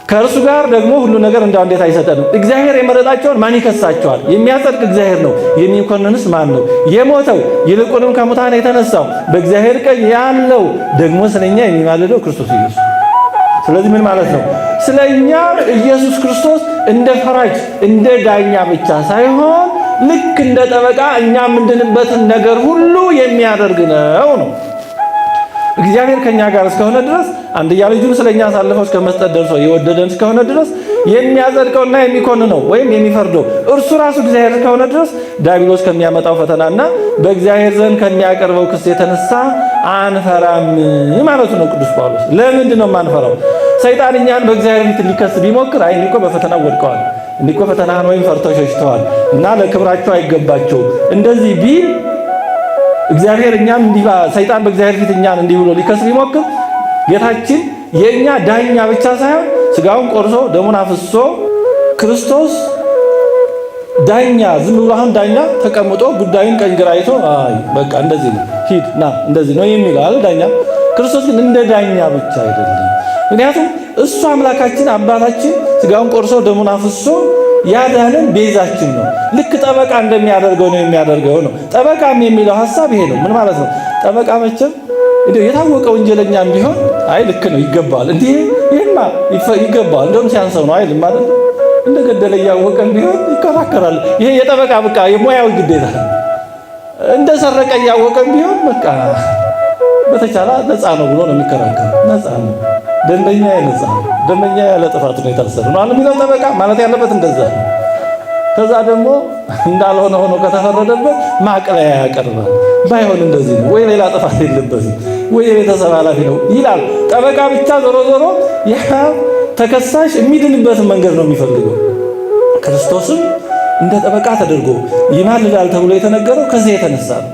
ከእርሱ ጋር ደግሞ ሁሉ ነገር እንዲያው እንዴት አይሰጠንም? እግዚአብሔር የመረጣቸውን ማን ይከሳቸዋል? የሚያጸድቅ እግዚአብሔር ነው። የሚኮንንስ ማን ነው? የሞተው ይልቁንም ከሙታን የተነሳው በእግዚአብሔር ቀኝ ያለው ደግሞ ስለኛ የሚማልደው ክርስቶስ ኢየሱስ። ስለዚህ ምን ማለት ነው? ስለኛ ኢየሱስ ክርስቶስ እንደ ፈራጅ እንደ ዳኛ ብቻ ሳይሆን ልክ እንደ ጠበቃ እኛ የምንድንበትን ነገር ሁሉ የሚያደርግ ነው ነው። እግዚአብሔር ከኛ ጋር እስከሆነ ድረስ፣ አንድያ ልጁን ስለኛ አሳልፈው እስከ መስጠት ደርሶ የወደደን እስከሆነ ድረስ፣ የሚያጸድቀውና የሚኮንነው ወይም የሚፈርደው እርሱ ራሱ እግዚአብሔር እስከሆነ ድረስ ዲያብሎስ ከሚያመጣው ፈተናና በእግዚአብሔር ዘንድ ከሚያቀርበው ክስ የተነሳ አንፈራም ማለቱ ነው ቅዱስ ጳውሎስ። ለምንድን ነው የማንፈራው? ሰይጣን እኛን በእግዚአብሔር ፊት ሊከስ ቢሞክር አይ እኮ በፈተናው ወድቀዋል፣ እንዲህ እኮ ፈተናህን ወይም ፈርተው ሸሽተዋል እና ለክብራቸው አይገባቸውም እንደዚህ ቢል፣ እግዚአብሔር እኛን እንዲህ ሰይጣን በእግዚአብሔር ፊት እኛን እንዲህ ብሎ ሊከስ ቢሞክር ጌታችን የኛ ዳኛ ብቻ ሳይሆን ስጋውን ቆርሶ ደሙን አፍስሶ ክርስቶስ ዳኛ ዝም ብሎ አሁን ዳኛ ተቀምጦ ጉዳዩን ቀኝ ግራ አይቶ አይ በቃ እንደዚህ ነው፣ ሂድ ና እንደዚህ ነው የሚለው አይደል ዳኛ። ክርስቶስ ግን እንደ ዳኛ ብቻ አይደለም። ምክንያቱም እሱ አምላካችን አባታችን ስጋውን ቆርሶ ደሙን አፍስሶ ያዳነን ቤዛችን ነው። ልክ ጠበቃ እንደሚያደርገው ነው የሚያደርገው ነው። ጠበቃም የሚለው ሐሳብ ይሄ ነው። ምን ማለት ነው? ጠበቃ መቼም እንደው የታወቀ ወንጀለኛም ቢሆን አይ ልክ ነው ይገባዋል፣ እንዲህ ይሄማ ይገባዋል፣ እንደውም ሲያንሰው ነው አይልም ማለት ነው። እንደገደለ እያወቀም ቢሆን ይከራከራል። ይሄ የጠበቃ በቃ የሙያዊ ግዴታ። እንደሰረቀ እያወቀም ቢሆን በቃ በተቻለ ነፃ ነው ብሎ ነው የሚከራከረው። ነፃ ነው ደንበኛ፣ ነፃ ነው ደንበኛ፣ ያለ ጥፋት ነው የታሰረ ነው የሚለው ጠበቃ ማለት ያለበት እንደዛ ነው። ከዛ ደግሞ እንዳልሆነ ሆኖ ከተፈረደበት ማቅለያ ያቀርባል። ባይሆን እንደዚህ ነው ወይ ሌላ ጥፋት የለበትም ወይ የቤተሰብ ኃላፊ ነው ይላል። ጠበቃ ብቻ ዞሮ ዞሮ ያ ተከሳሽ የሚድንበትን መንገድ ነው የሚፈልገው። ክርስቶስም እንደ ጠበቃ ተደርጎ ይማልዳል ተብሎ የተነገረው ከዚህ የተነሳ ነው።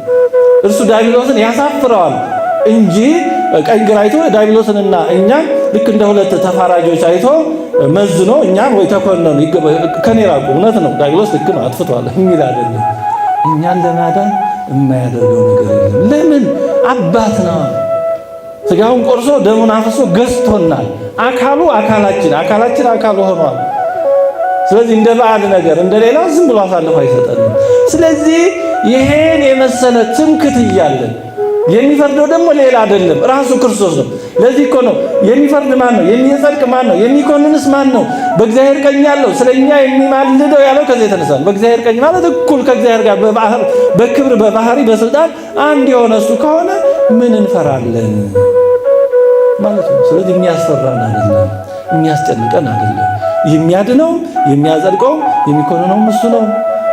እርሱ ዲያብሎስን ያሳፍረዋል እንጂ ቀኝ ግራ አይቶ ዲያብሎስንና እኛን ልክ እንደ ሁለት ተፋራጆች አይቶ መዝኖ እኛን ወይ ተኮነኑ ከኔ ራቁ፣ እውነት ነው ዲያብሎስ ልክ ነው አጥፍቷል የሚል አይደለም። እኛን ለማዳን የማያደርገው ነገር የለም። ለምን? አባት ነው። ስጋውን ቆርሶ ደሙን አፍሶ ገዝቶናል። አካሉ አካላችን፣ አካላችን አካሉ ሆኗል። ስለዚህ እንደ ባዕድ ነገር እንደ ሌላ ዝም ብሎ አሳልፎ አይሰጠንም። ስለዚህ ይሄን የመሰለ ትምክት እያለን የሚፈርደው ደግሞ ሌላ አይደለም፣ ራሱ ክርስቶስ ነው። ለዚህ እኮ ነው የሚፈርድ ማን ነው? የሚጸድቅ ማን ነው? የሚኮንንስ ማን ነው? በእግዚአብሔር ቀኝ ያለው ስለኛ የሚማልደው ያለው ከዚህ የተነሳ ነው። በእግዚአብሔር ቀኝ ማለት እኩል ከእግዚአብሔር ጋር በባህር በክብር በባህሪ በስልጣን አንድ የሆነ እሱ ከሆነ ምን እንፈራለን ማለት ነው። ስለዚህ የሚያስፈራን አይደለም፣ የሚያስጨንቀን አይደለም። የሚያድነውም የሚያጸድቀውም የሚኮንነውም እሱ ነው።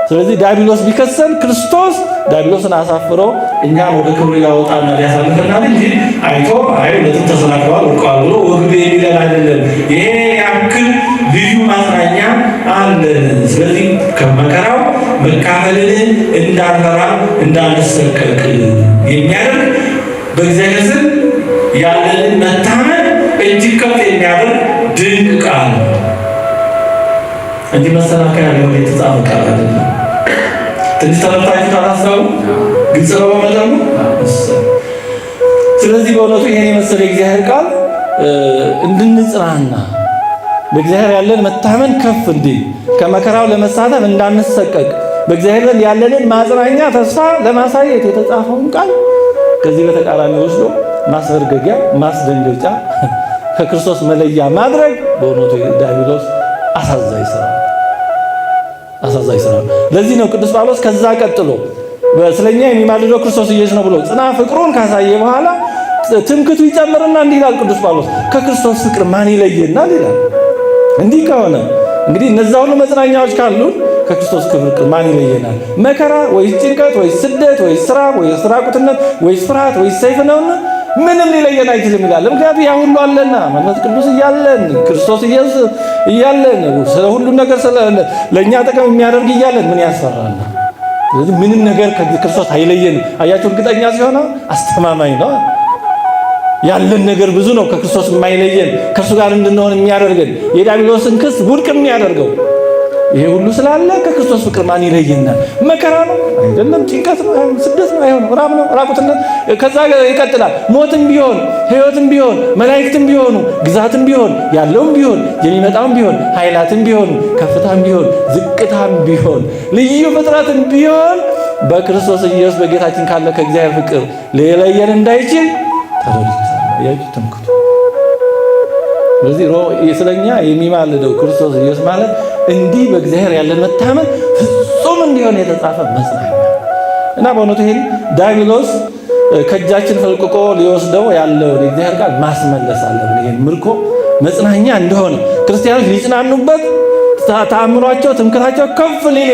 ስለዚህ ዲያብሎስ ቢከሰን ክርስቶስ ዲያብሎስን አሳፍሮ እኛን ወደ ክብሩ ያወጣናል ያሳልፈናል እንጂ አይቶ አይ እውነትም ተሰናክለዋል ወድቀዋል ብሎ ወግዱ የሚለን አይደለም። ይሄ ያክል ልዩ ማጽናኛ አለን። ስለዚህ ከመከራው መካፈልን እንዳንፈራ እንዳንሰቀቅ የሚያደርግ በእግዚአብሔር ዘንድ ያለንን መታመን እጅግ ከፍ የሚያደርግ ድንቅ ቃል እንጂ መሰናከያ ሊሆን የተጻፈ ቃል አይደለም። ትንሽ ተረድታችሁ ካላሰቡ ግልጽ ነው በመጠኑ። ስለዚህ በእውነቱ ይሄን የመሰለ የእግዚአብሔር ቃል እንድንጽናና በእግዚአብሔር ያለን መታመን ከፍ እንዲል ከመከራው ለመሳተፍ እንዳንሰቀቅ በእግዚአብሔር ዘንድ ያለንን ማጽናኛ ተስፋ ለማሳየት የተጻፈውን ቃል ከዚህ በተቃራኒ ወስዶ ማስበርገጊያ፣ ማስደንገጫ፣ ከክርስቶስ መለያ ማድረግ በእውነቱ ዲያብሎስ አሳዛኝ ስራ አሳዛኝ ስራ። ለዚህ ነው ቅዱስ ጳውሎስ ከዛ ቀጥሎ ስለኛ የሚማልደው ክርስቶስ ኢየሱስ ነው ብሎ ጽና ፍቅሩን ካሳየ በኋላ ትምክቱ ይጨምርና እንዲህ ይላል ቅዱስ ጳውሎስ፣ ከክርስቶስ ፍቅር ማን ይለየናል ይላል። እንዲህ ከሆነ እንግዲህ እነዛ ሁሉ መጽናኛዎች ካሉን ከክርስቶስ ፍቅር ማን ይለየናል? መከራ ወይስ ጭንቀት ወይስ ስደት ወይስ ራብ ወይስ ራቁትነት ወይስ ፍርሃት ወይስ ሰይፍ ነውና ምንም ሊለየን አይችልም ይላል። ምክንያቱም ያ ሁሉ አለና መንፈስ ቅዱስ እያለን ክርስቶስ ኢየሱስ እያለን ስለ ሁሉ ነገር ስለ ለእኛ ጥቅም የሚያደርግ እያለን ምን ያስፈራል? ስለዚህ ምንም ነገር ከክርስቶስ አይለየንም። አያችሁ፣ እርግጠኛ ሲሆን አስተማማኝ ነው። ያለን ነገር ብዙ ነው። ከክርስቶስ የማይለየን ከእርሱ ጋር እንድንሆን የሚያደርገን የዲያብሎስን ክስ ውድቅ የሚያደርገው ይሄ ሁሉ ስላለ ከክርስቶስ ፍቅር ማን ይለየናል? መከራ ነው አይደለም? ጭንቀት ነው አይሆንም? ስደት ነው አይሆንም? ራብ ነው፣ ራቁትነት፣ ከዛ ይቀጥላል። ሞትም ቢሆን ሕይወትም ቢሆን መላእክትም ቢሆኑ ግዛትም ቢሆን ያለውም ቢሆን የሚመጣውም ቢሆን ኃይላትም ቢሆኑ ከፍታም ቢሆን ዝቅታም ቢሆን ልዩ ፍጥረትም ቢሆን በክርስቶስ ኢየሱስ በጌታችን ካለ ከእግዚአብሔር ፍቅር ሊለየን እንዳይችል ተረድቻለሁ። ያችሁ ትምክቱ። ስለዚህ ስለኛ የሚማልደው ክርስቶስ ኢየሱስ ማለት እንዲህ በእግዚአብሔር ያለን መታመን ፍጹም እንዲሆን የተጻፈ መጽናኛ እና በእውነቱ ይሄን ዲያብሎስ ከእጃችን ፈልቅቆ ሊወስደው ያለውን የእግዚአብሔር ቃል ማስመለስ አለብን። ይሄን ምርኮ መጽናኛ እንደሆነ ክርስቲያኖች ሊጽናኑበት ተአምሯቸው፣ ትምክህታቸው ከፍ ሊል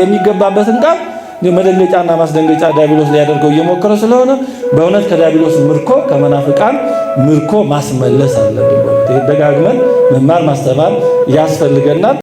የሚገባበትን ቃል መደንገጫና ማስደንገጫ ዲያብሎስ ሊያደርገው እየሞከረ ስለሆነ በእውነት ከዲያብሎስ ምርኮ ከመናፍቃን ምርኮ ማስመለስ አለብን። ደጋግመን መማር ማስተማር ያስፈልገናል።